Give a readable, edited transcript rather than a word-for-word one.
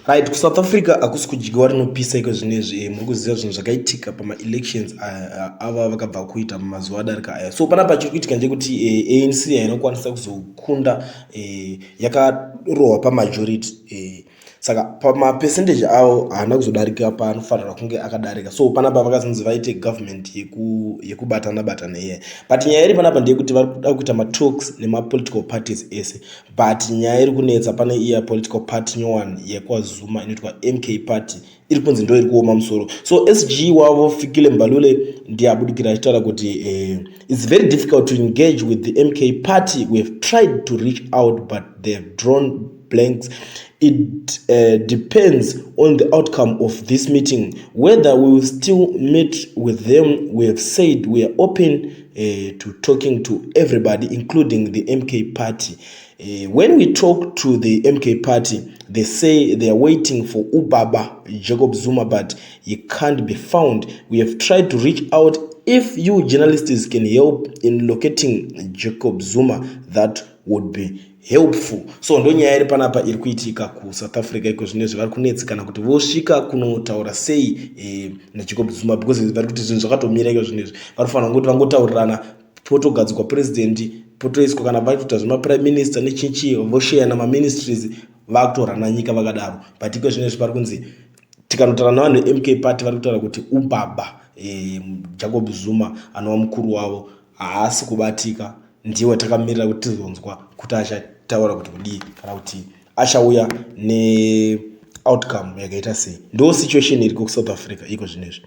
Right, kuSouth Africa hakusi kudyiwa rinopisa iko zvinezvi. Muri kuziva zvinhu zvakaitika pamaelections ava vakabva kuita mumazuva adarika aya. So panapa chiri kuitika ndechekuti ANC haina kukwanisa kuzokunda, yakarohwa pamajority, saka pamapercentage avo haana kuzodarika paanofanirwa kunge akadarika. So panapa vakazonzi vaite government yekubatana batana iya. But nyaya iri panapa ndeyekuti vari kuda kuita matalks nemapolitical parties ese, but nyaya iri kunetsa pane iya political party nyowani yekwaZuma inoitwa MK Party, iri kunzi ndo iri kuoma musoro. So SG wavo Fikile Mbalula ndiye abudikira achitaura kuti it's very difficult to engage with the MK Party. We have tried to reach out, but they have drawn blanks. It depends on the outcome of this meeting whether we will still meet with them. We have said we are open to talking to everybody, including the MK Party. When we talk to the MK Party, they say they are waiting for ubaba Jacob Zuma, but he can't be found. We have tried to reach out. If you journalists can help in locating Jacob Zuma, that would be helpful. So ndo nyaya iri panapa iri kuitika kuSouth Africa iko zvinezvi. Vari kunetsekana kuti vosvika kunotaura sei naJacob Zuma, because vari kuti zvinhu zvakatomira iko zvinezvi. Vari kufanira kuti vangotaurirana, potogadzikwa president, potoiswa kana vaitoita zvemaprime minister nechinchi, vosheyana maministries, vakutorana nyika vakadaro. But iko zvinezvi pari kunzi tikanotaura navanhu veMK Party, vari kutaura kuti ubaba Jacob Zuma anova mukuru wavo haasi kubatika. Ndiwe takamirira kuti tizonzwa kuti achataura kuti kudii, kana kuti achauya neoutcome yakaita sei. Ndo situation iriko kuSouth Africa iko zvinezvi.